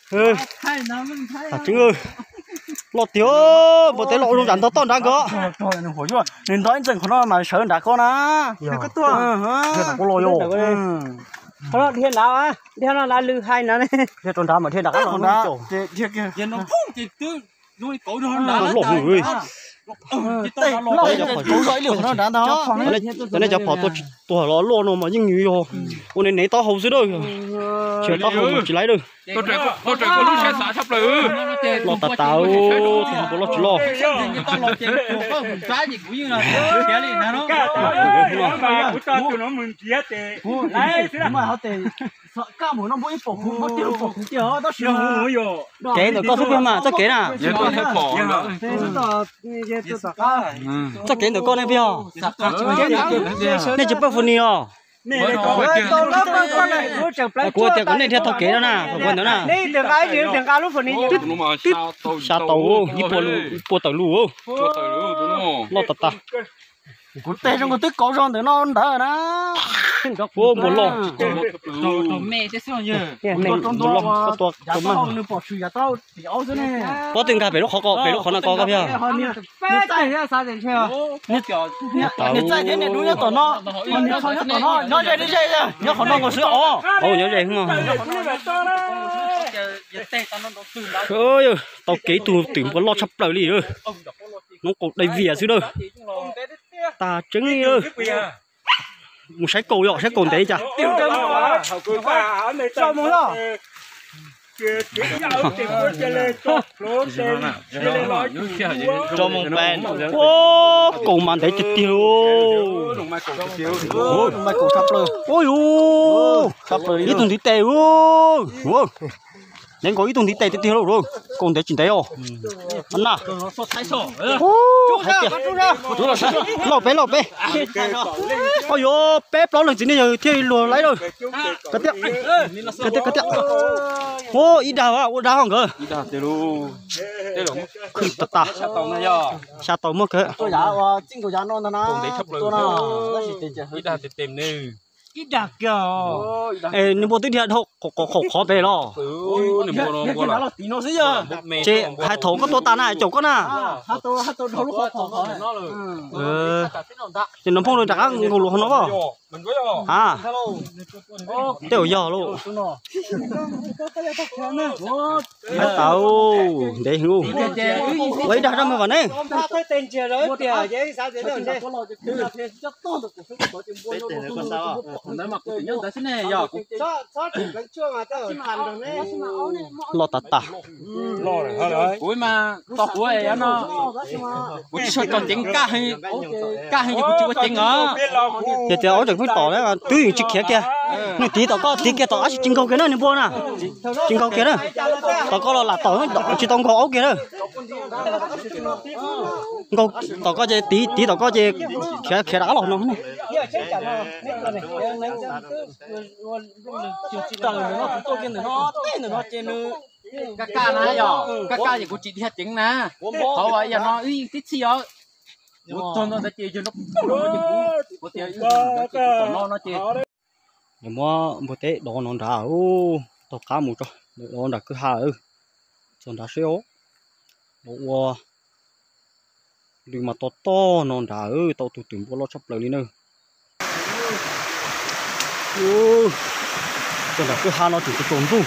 Tseeb, loj tiag, npua teb loj zoo ntsam ntog toj nrad nkawd. Nws ntog ib ntxees qhov no mas sawv nrad koj na. Dhia nrad, dhia no lawv lwm hais no. Dhia rau nrad mas dhia nrad qab no. Loj heev. Cov nej cov phom tuaj tsis tuag los luaj no mas yeej yog ua nev nev taub hau xwb dawb. Tsis taub hau mas tsis laib dawb. Loj tas tas, tus npua loj tsis loj. Kev ntawm koj xub pwg mas txoj kev na. Txoj kev ntawm koj nej pheej yog, nej tsis pawj fus nis os. Kuv tias kom nej dhia taug kev no na, kuv ntawd na. Xya tau, ib puas tawm lus. Loj tas tas. Kuv tes zoo nkaus twb kauv zog ntawm no ntawd na. Ua npua loj. Npua loj, koj tua tau mas. Pob twg nkag pem lub qhov ko, pem lub qhov no ko koj pheej. Nws txaij thiab nws dub nyob tom no, nws txho nyob tom no, nyob ze li ze, nyob qhov no nkaus xwb os. Nyob ze. Tau kev ib tug twm npua loj tshaj plaws li. Hnub qaum dai vias xwb na. Tas tseeb li. Mus saib kaus yom, saib kaus ntev cas. Ua kaus mas ntev tiag tiag. Ua yus, ib tug ntiv tes. Ntev nkaus ib tug ntiv tes tiag tiag lauj. Kaus ntev tsis ntev os. Na, lauj peb, lauj peb. Ua yus, peb plaub leeg txiv neej yawg thiaj li luag laib lawm. Ua ib dag, ua dag nkawd. Khwj tas tas. Xya tau muaj kawg. Nws npua twb dhia dhau qhov qhov pem los. Ces hais thaum koj tua tas na caum koj na. Ces nws phooj rov qab nkaus lus hauv no as. Tej zaum yog lauj. Hais tau ntev heev. Ua ib dag rau me vam ne. Loj tas tas. Kuv mas tos kuv no, kuv tsis tshua tsom ceev, kaj heev ces kuv tsis ua ceev os. Ces tias aub tseem pheej tom twb yeej tsis khiav kiag. Nws tiv tom koj, tiv kiag tom qab tsis nkaug kiag na, nws npua na. Tsis nkaug kiag na. Tom koj los lam tom tsis tau nkaug aub kiag na. Nkaug tom koj ces tiv, tiv tom koj ces khiav, khiav rov qab los no. Kaj kaj na yog, kaj kaj ces kuv tsis dhia ceev na. Qhov uas yog no wb yeej tib txhij os. Kuv txog ntua ntawd ces yawg no poob rau no ces kuv, kuv tias tom no no ces. Muab npua teb dov no nrad, taug qab mus tso, dov nram kwj ha lawm. Txog nrad seb os, dov ua lwm mas to toj no nrad, tau tus twm npua loj tshaj plaws li na. Txog nram kwj ha no tseem tsaus ntuj.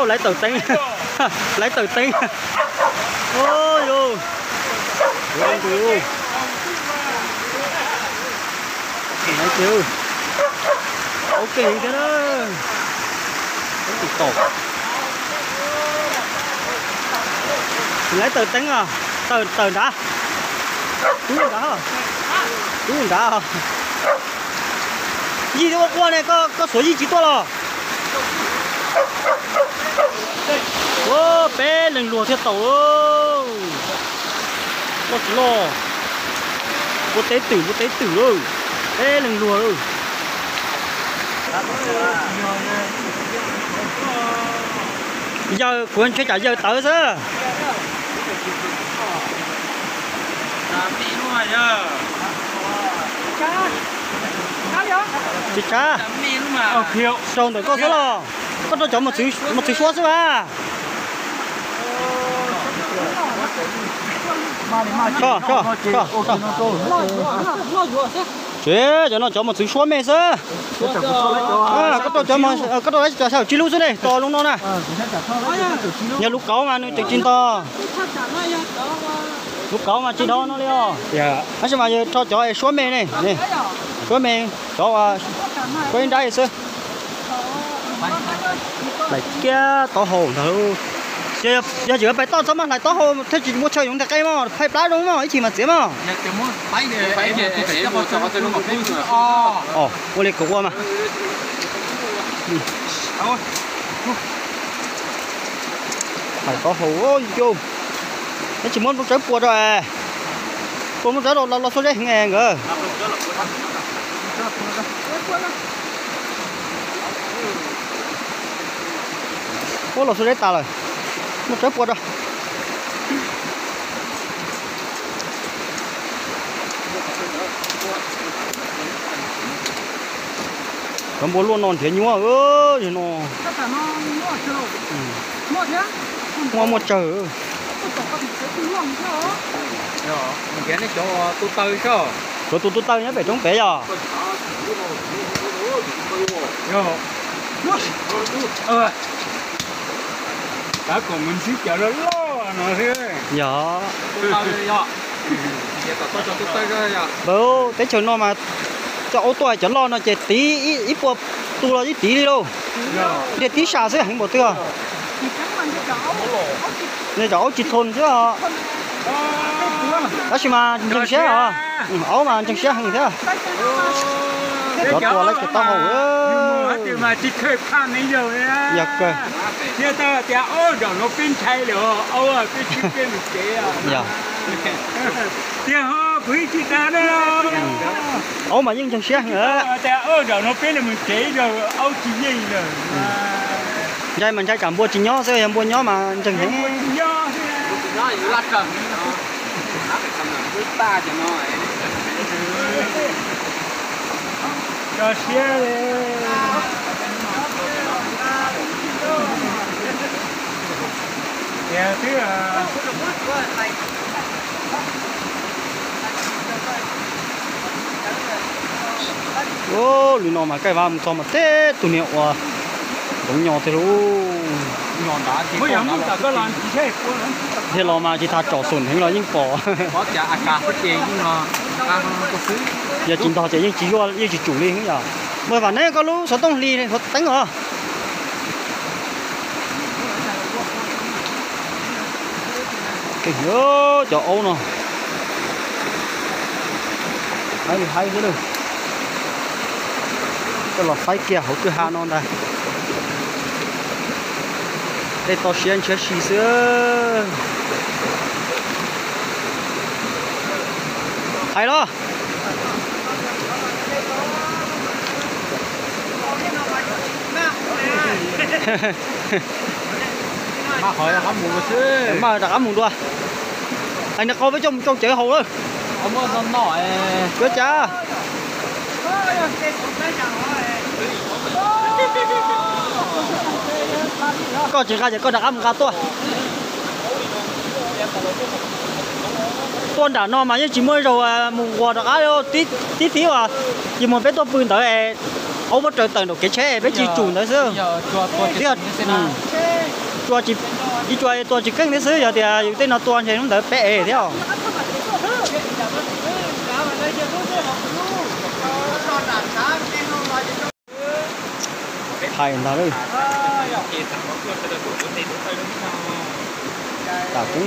Lawv tawm teev, lawv tawm teev. Tus, tus, tus, lawv tawm teev os, tawm, tawm nrad. Tub nrad, tub nrad. Yij ua quaj ne, koj xuav yij tsis tuaj los? Ua peb leeg luag thiaj tau. Loj tsis loj, npua teb twm, npua teb twm lawm, peb leeg luag lawm. Yawg, kuv ntshe tsam yawg tawv xwb. Tsab, raug ntawm koj xwb los? Koj rau cov mos txwv suab xwb a? Tso, tso, tso, tso. Tsev cov no cov mos txwv suab me xwb. Koj rau cov, koj rau lawv cov xya caum tsib lub xwb ne, tos zoo no na. Yog lub kauv mas nws tseem tsis ntog. Lub kauv mas tsis do no li os. Tab sis mas yog rau cov suab me ne, suab me, cov suab ib nrab xwb. Hlais kiag taub hau ntag. Yog tseem pais toj txhob mas hlais taub hau thiaj tsis muaj chaw yoov ntag qe mog, phaij plab zoo mog, ib chim mas txiav mog. Ua li kuv ua mas. Hlais taub hau yau, neb tsis muab nplooj tsawb pua rau, pua nplooj tsawb rau los xuab zeb heev nkawd. Ua los xuab zeb tas lawm, nplooj tsawb pua rau. Cov npua luaj no nrhiav nyuaj no. Muaj, muaj tsawg. Cov tus tu taw nyob pem roob pem yog. Kav kom mus ntsib cov loj loj no xwb. Yog. Teb chaws no mas cov aub tuaj cov loj no ces tiv ib puas tus los ib tiv li lauj. Tiag tib sab xwb heev npaum twg. Cov aub tsis thoo xwb os. Tab sis mas ntseeg siab os. Aub mas ntseeg siab heev thiab. Cov tua lawv cov taub hau. Aub mas yeej ntseeg siab heev. Ntshai mas ntshai tsam npua tsis nyob xwb, yog npua nyob mas ntseeg heev. Ub, li no mas kaij vab mus txog mas teb tus niag ua ntoo nyo tiag lauj. Thiaj los mas tsis tas tsom xum heev los yeej pom. Yog tsis ntog ces yeej tsis yuaj, yeej tsis tsum li yom. Mas vam neb koj lub xov tooj hli xov teeb os. Cov aub no haib li haib xwb. Coj los faib kiag hauv kwj ha no ntag. Dej toj siab ntshiab si xwb. Hais los. Mas rov qab mus dua. Hais nws qau peb coj mus tsau cawv haus lawm. Ua cas koj tsis nqa ces koj rov qab mus nqa tuaj. Tuaj nram no mas yeej tsis muaj zaug mus nquas rov qab. Tib tib uas yus mus peb tuaj pw ntawd es aub muab raws tawm nraum kev tsheb peb tsis tsum ntawd xwb. Ib tsua tua tsis keej thiab xwb, yog tias yus tej no tua ntshe hnub ntawd peb ev thiab. Hais ntag. Tam kub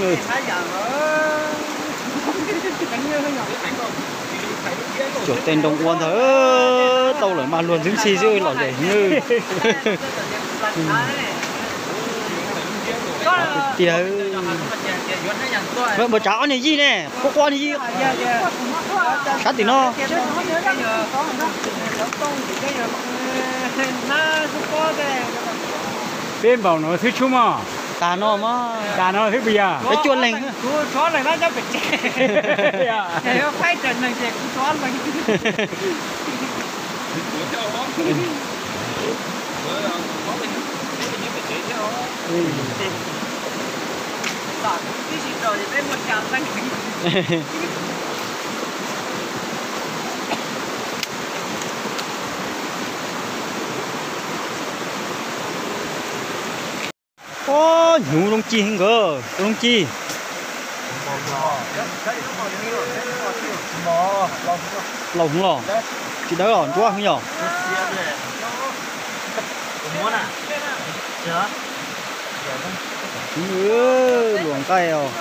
cuam tej nroo ua ntag, tau lawm mas luag ntxwb ntxhi xwb los zem nws. Tiag, npawg tsav ob niag yij ne, quaj quaj niag yij sab tim no. Peb npaum no xwb tshub mog. Tag no mog. Tag no xwb puas yog? Peb cuaj leeg. Ub, hnyuv zoo ci heev nkawd, zoo ci. Laus heev los, tsis dawb los ntsuab heev yog. Luam nqaij os.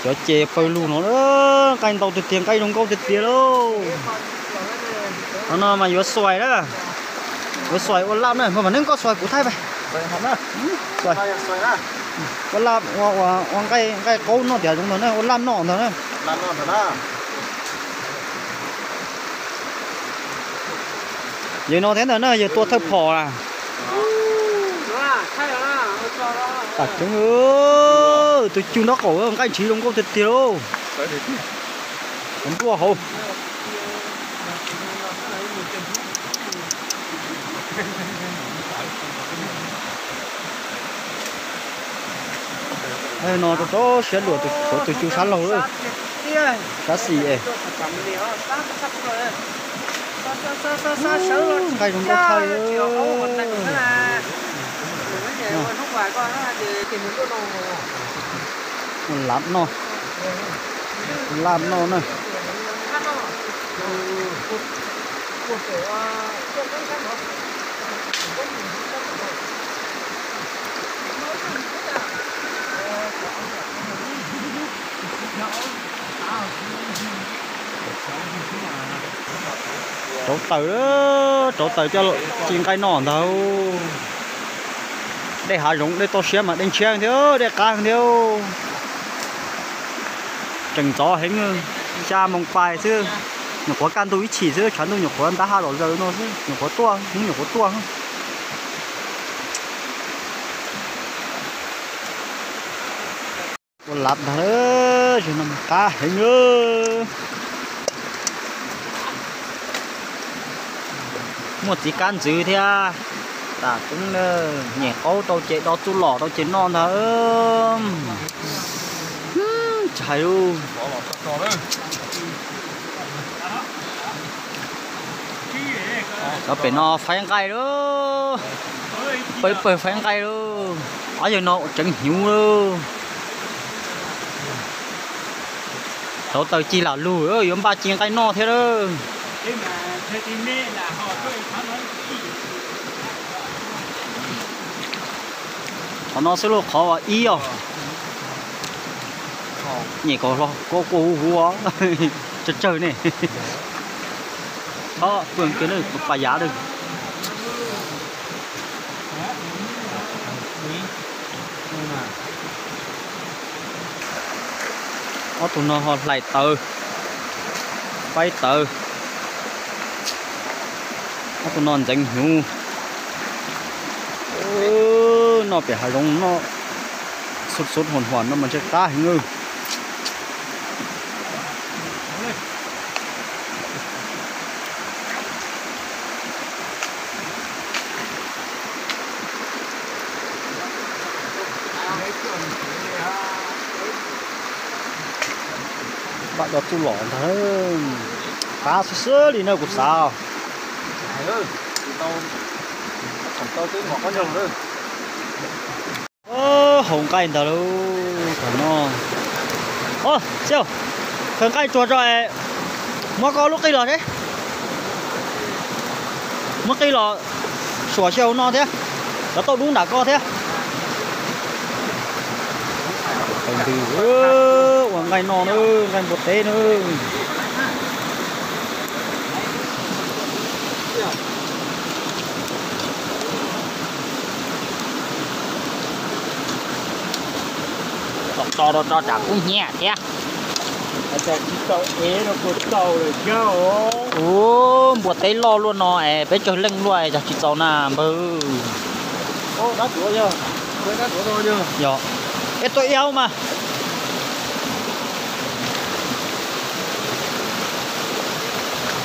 Cov ces pawg lug no, nqaij ntau tiag tiag, nqaij zoo nkauj tiag tiag lauj. Qhov no mas yuav xuais na, yuav xuais ua laj na, npawg Vam Neeb koj xuais kuv thaij pais. Ua laj, ua nqaij, nqaij qaub noj tiav zoov ntag na, ua laj noj ntag na. Yawg no thiab ntag na, yawg tua thawj phom na. Tam coob, tus cug nraub qaum nqaij ntshiv zoo nkauj tiag tiag lauj. Npluaj hauv. No rau rau siab luam, tshuav tus cug sab laug, sab xis es. Nqaij zoo nkauj tshaj li. Lab noj, lab noj na. Rauv taws, rauv taws coj ci nqaij noj ntag. Dej hav zoov dej toj siab mas dej ntshiab thiab dej qab thiab. Tseem ntxov heev, xya moos pais xwb, nyuam qhuav kaj ntug ib chim xwb, tshav ntuj nyuam qhuav ntab ha los zaws no xwb, nyuam qhuav tuaj, hnub nyuam qhuav tuaj. Ua lab ntag, zaum no mas qab heev. Muaj txiv kab ntxwv thiab. Tam coob na, nyem qaub rau ces do txuj lom rau ces noj ntag. Tsis hais lawm. Cov pem no faib nqaij lawm. Pawg pawg faib nqaij lawm. Ob yawg no tseev hnyuv lawm. Rauv taws ci lam lug, yuav npaj ci nqaij noj thiab lawm. Qhov no xwb lauj, qhov ib os. Nyem kom hlo, kua kua huv huv os. Tsawg tsawg ne. Txhob pw kiag na, pas yav na. Ob tug no ho hlais taws, faib taws. Ob tug no ntxeev hnyuv. Noj pem hav zoov noj xub xub huam huam no mas ntshe qab heev. Npaj do txuj lom ntag, qab xwb xwb li na kuv xav. Haus nqaij ntag lauj, thaum no. Xib hwb, khaws nqaij tsuag tso es muab koj lub qij los seb. Muab qij los suam xyaw hauv no thiab, cov tauj dub nram ko thiab. Ntws ua nqaij noj na, nqaij npua teb na. Tso tso rau tso tsam kub hnyiab thiab. Ua npua teb loj luaj no es peb tsawg leej luaj es yog tsis txaus na npawg. Yog, peb tuaj ib hauv mas.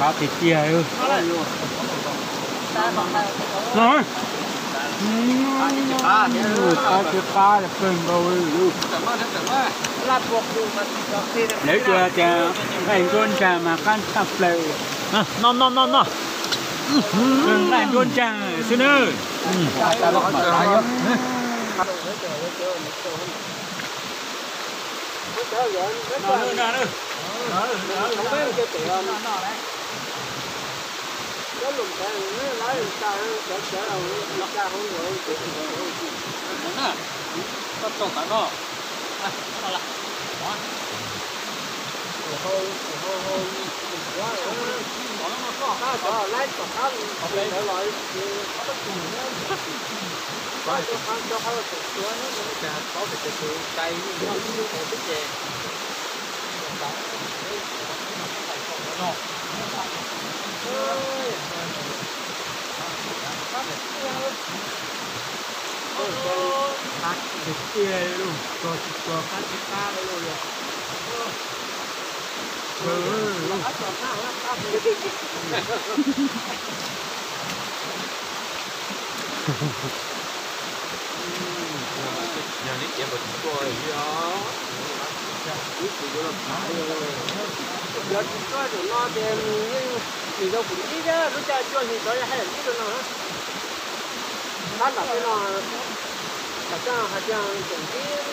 Qab tiag tiag. Qab tsis qab, qab tsis qab, qab tsis qab, qab tsis qab. Lawv tsuas tias nqaij nruab nrag mas qab tshaj plaws. Noj noj noj noj. Nqaij nruab nrag xwb na. Tiag tiag li, tsuag tsis tsuag, qab tsis qab li lauj. Yog neb cev npaum tsis tshua li os, wb tsis yuav los phav li. Yog tsis tsuag zaum no ces yeej nim zoo kuv ib thiab lub caij tsuag hnyo cov hais ib rau no. Tab tom tej no, tom tej hais tias tseem tib,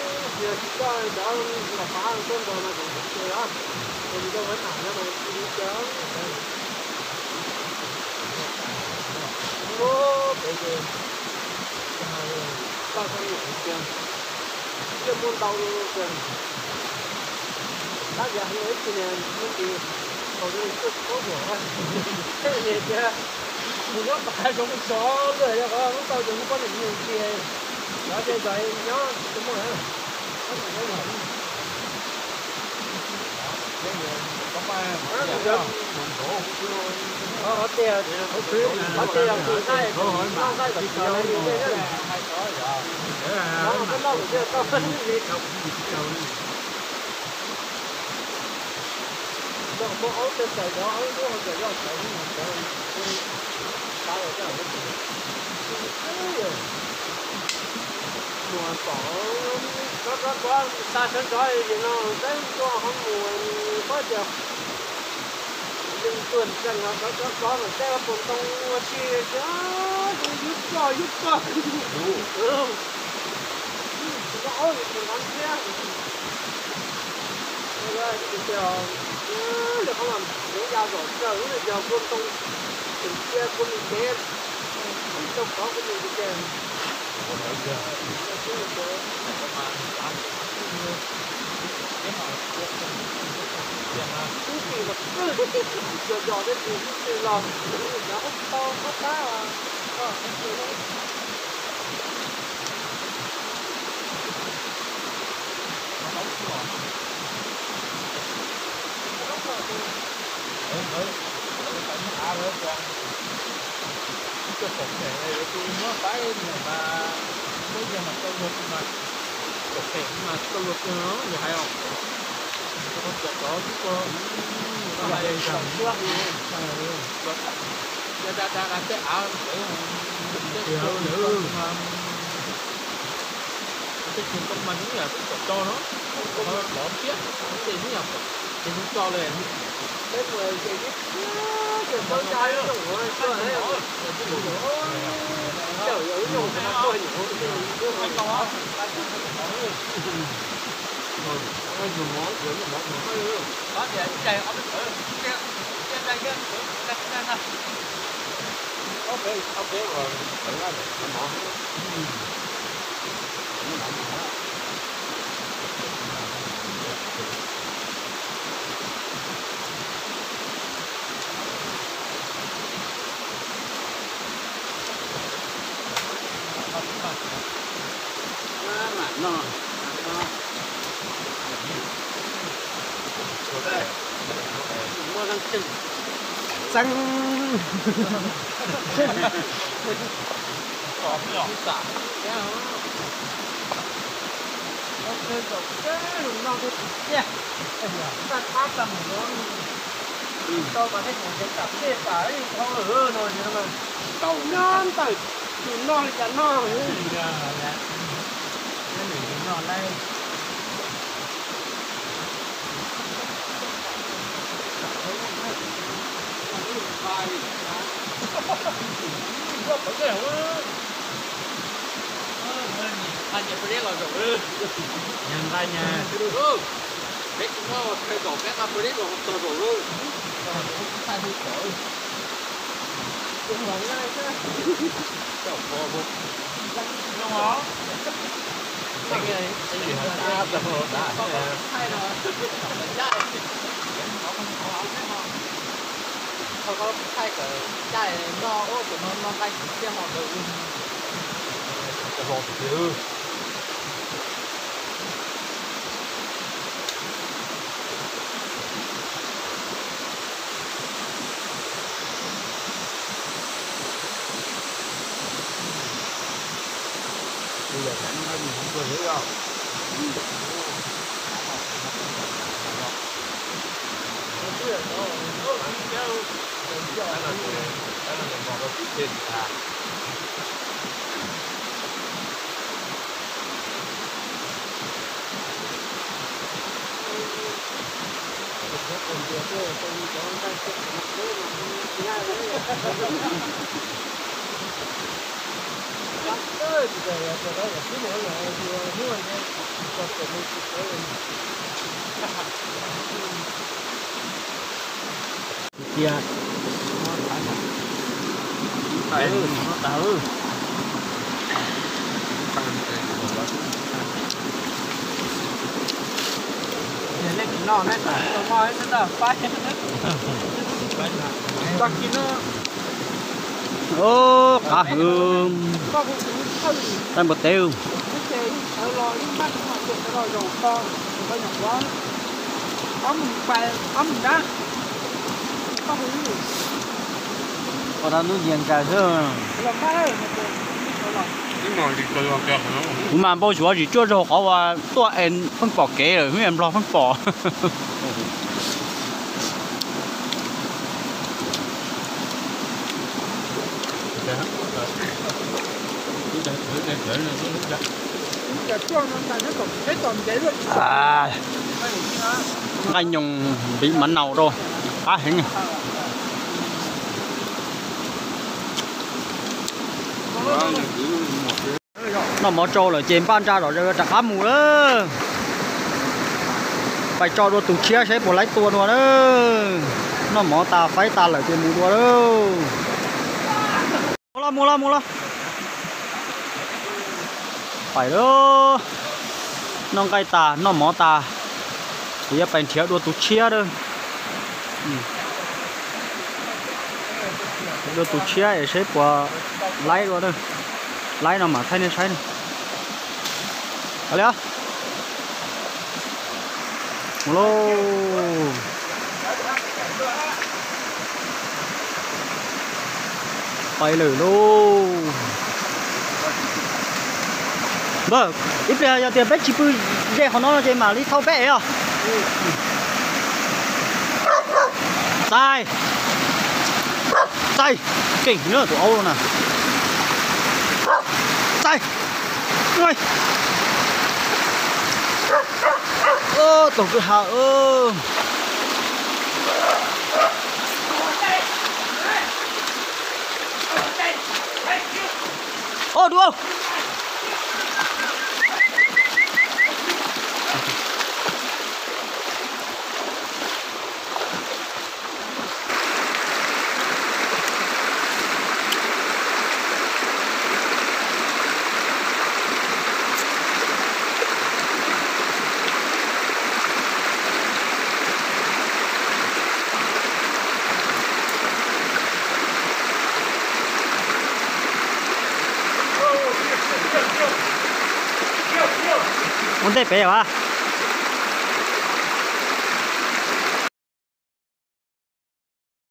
yog tsis coj cov npam pab tuaj nrog mas tseem tib ces os, ces zoo mas tham no mas tsis li cas. Ub, pem ces toj tau nyuam tiag, thiaj muaj ntau tiag. Tab sis yog ib tug niag me ntsis thaum ntawd tuaj tsis paub luag, thiaj li tias mus nyob pas zoo sov luaj, yog qhov lub tau ces muaj poj niam me ntsis, cov ces txawm nyob tsis muaj. Qhov tias, qhov tias yog tus nqaij, noj nqaij kom tsis yog li ntej na. Noj nqaij kom tsis yog tau li. Muaj aub tej tawm cov aub ub ho tawm yog tawm ub mus tawm, xav los coj mus pom rov rov rov xa sawv ntxov li no peb tuaj ho mus pab tias leej tuaj ntseeg rov rov rov mas tej puas ntoo ua si tias yub koj yub koj. Tus no aub tus no ntxiab. Lawv qhov mas yoov ya zom zaws lub yog kua ntoo, tus cia kua mus kev, tau kov kua mus kev. Tub tsis mas pwj, tsis yog zos tej tsis tub tsis los, cov qub tau qub tab. Coj pom phem yuav tus muab faib mus mas muab yog mas tau luag tus mas, pom phem mas tau luag tus no yog hais os. Cov tod twb tuag, yog da da da tej av ntawd, tej tug ntawd mas, tej tug ntoo mas hnub yam twb pom tso no, lov thiab, tej hnub yam pom ces hnub tso li. Peb mus ces ib, ces txob ntsa ib nyuag, Txeeb. Noj tag tag mus no, tau mas nej mus ces tam tej tam ib qho no, tau nyob ntawm tus noj li cas noj. Noj lawm. Nqa nyias peb los zaum, nyias nqa nyias. Peb tsis muaj khaws zaum peb nqa peb los txog zaum lawm. Thaij kawm caj noj ua tus no noj nqaij thiab ho ntawd. Tiag. Ub, qab hwv. Thaij npua teb. Ua dab ntub ntsia nkag xwb. Kuv mas npau suav zim tsuaj rau hauv qhov uas tuaj es pheej pom kev lawm, nplog pheej pom. Nqaij nyoos ntiv mav naus rau, qab heev. Noj mov tsau lawm ces npaj ntsa zom zaws rov qab mus lawm. Pais tso dua tus tshiab saib puas laib tua dua na. Noj mov tas faib tas lawm ces mus dua lawm. Mus los, mus los, mus los. Pais lawm. Noj nqaij tas, noj mov tas, ces yuav pais nrhiav dua tus tshiab na. Dua tus tshiab es saib puas laib dua na. Laib no mam thaij nej saib na. Mus lauj. Pais lawm lauj. Npawg, ib pliag yog tias peb tsis pw ze qhov no ces mam li thauj peb es os. Txaij, txaij, keej na tus aub na. Txaij. Taug kwj ha. Ua dua. Ua ntej pem a.